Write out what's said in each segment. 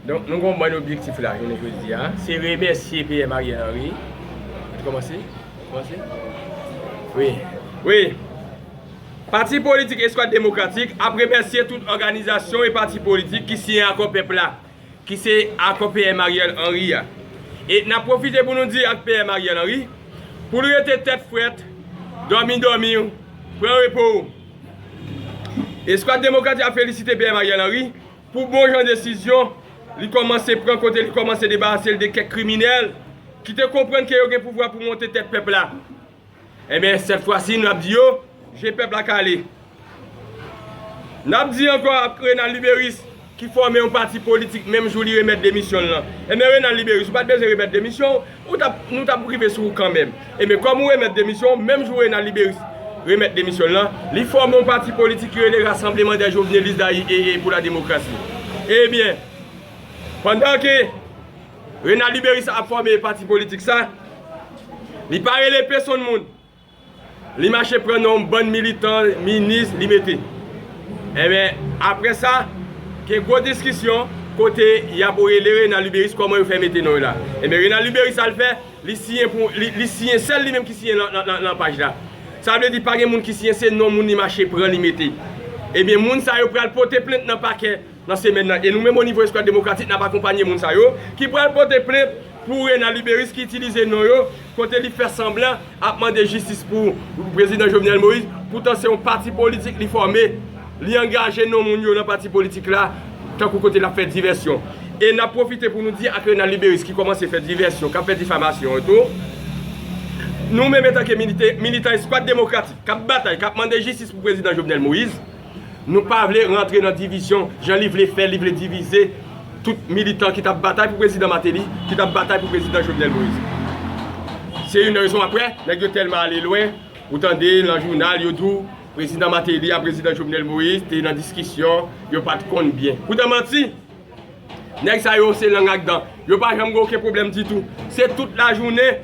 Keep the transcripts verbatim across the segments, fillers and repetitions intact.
Donk, nou gen yon bann objektif la, jounen jodi a. Se remèsye P M Ariel Henry. Kòmanse? Kòmanse? Wi. Wi. Pati politik Eskwad Demokratik ap remèsye tout òganizasyon e pati politik ki siyen akò pèp la, ki se akò P M Ariel Henry a. E n ap pwofite pou nou di ak P M Ariel Henry, pou l rete tèt frèt, dòmi dòmi w, pran repo w. Eskwad Demokratik ap felisite P M Ariel Henry pou bon jan desizyon li kòmanse pran, kote li kòmanse debarase l de kèk kriminèl ki te konprann ke yo gen pouvwa pou monte tèt pèp la. Ebyen, sèt fwa si, n ap di yo, je pèp la kale. N ap di ankò ak Renald Luberice, ki fòme yon pati politik menm jou li remèt demisyon l lan. Ebyen, Renald Luberice, ou pa t bezwen remèt demisyon w, ou t ap, nou t ap rive sou ou kanmenm. Ebyen, kòm ou remèt demisyon w, menm jou Renald Luberice remèt demisyon l lan, li fòme yon pati politik ki rele Rassemblement des Jovenelistes d'Haï-, e, e, pour la Démocratie. Ebyen, pandan ke Renald Luberice ap fòme pati politik sa, li pa rele pèsonn moun. Li mache pran nan yon bann militan, minis, li mete. Ebyen, apre sa, gen gwo diskisyon kote y ap rele Renald Luberice kòman yo fè mete non yo la. Ebyen, Renald Luberice sa l fè, li siyen pou, li, li siyen, sèl li menm ki siyen nan, nan, nan, nan paj la. Sa vle di pa gen moun ki siyen, se non moun li mache pran, li mete. Ebyen, moun sa yo pral pote plent nan pakè nan semèn nan. E nou menm o nivo Eskwad Demokratik, n ap akonpanye moun sa yo ki pral pote plent pou Renald Luberice ki itilize non yo, kote li fè sanblan ap mande jistis pou prezidan Jovenel Moïse. Poutan se yon pati politik li fòme, li angaje non moun yo nan pati politik la, tankou kote l ap fè divèsyon. E n ap pwofite pou nou di ak Renald Luberice ki kòmanse fè divèsyon, k ap fè difamasyon yo tou, nou menm antanke milite, militan Eskwad Demokratik k ap batay, k ap mande jistis pou prezidan Jovenel Moïse, nou pa vle rantre nan divizyon, jan li vle fè, li vle divize tout militan ki t ap batay pou prezidan Martelly, ki t ap batay pou prezidan Jovenel Moïse. Se youn nan rezon apre, nèg yo tèlman ale lwen, ou tande nan jounal, yo di w, prezidan Martelly a prezidan Jovenel Moïse te nan diskisyon, yo pa t konn byen. Poutan manti, nèg sa yo se lang ak dan. Yo pa janm gen okenn pwoblèm ditou. Se tout lajounen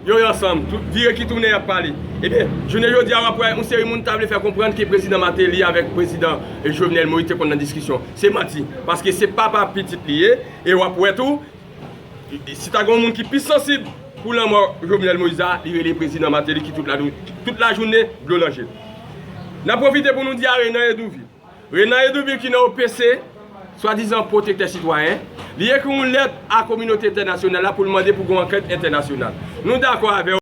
yo ansanm. Tout vire ki tounen y ap pale. Ebyen, jounen jodi a w ap wè yon seri moun ta vle fè konprann ke prezidan Martelly avèk prezidan, e, Jovenel Moïse te konn nan diskisyon. Se manti. Paske se papa pitit li ye. E w ap wè tou, si ta gen yon moun ki pi sansib pou lanmò Jovenel Moïse a, li rele prezidan Martelly ki tout la, tout lajounen dlo nan je l. N ap pwofite pou nou di a Renan Hédouville. Renan Hédouville ki nan O P C, swadizan pwotektè sitwayen, li ekri yon lèt a kominote entènasyonal la pou l mande pou gen yon ankèt entènasyonal. Nou dakò avè w.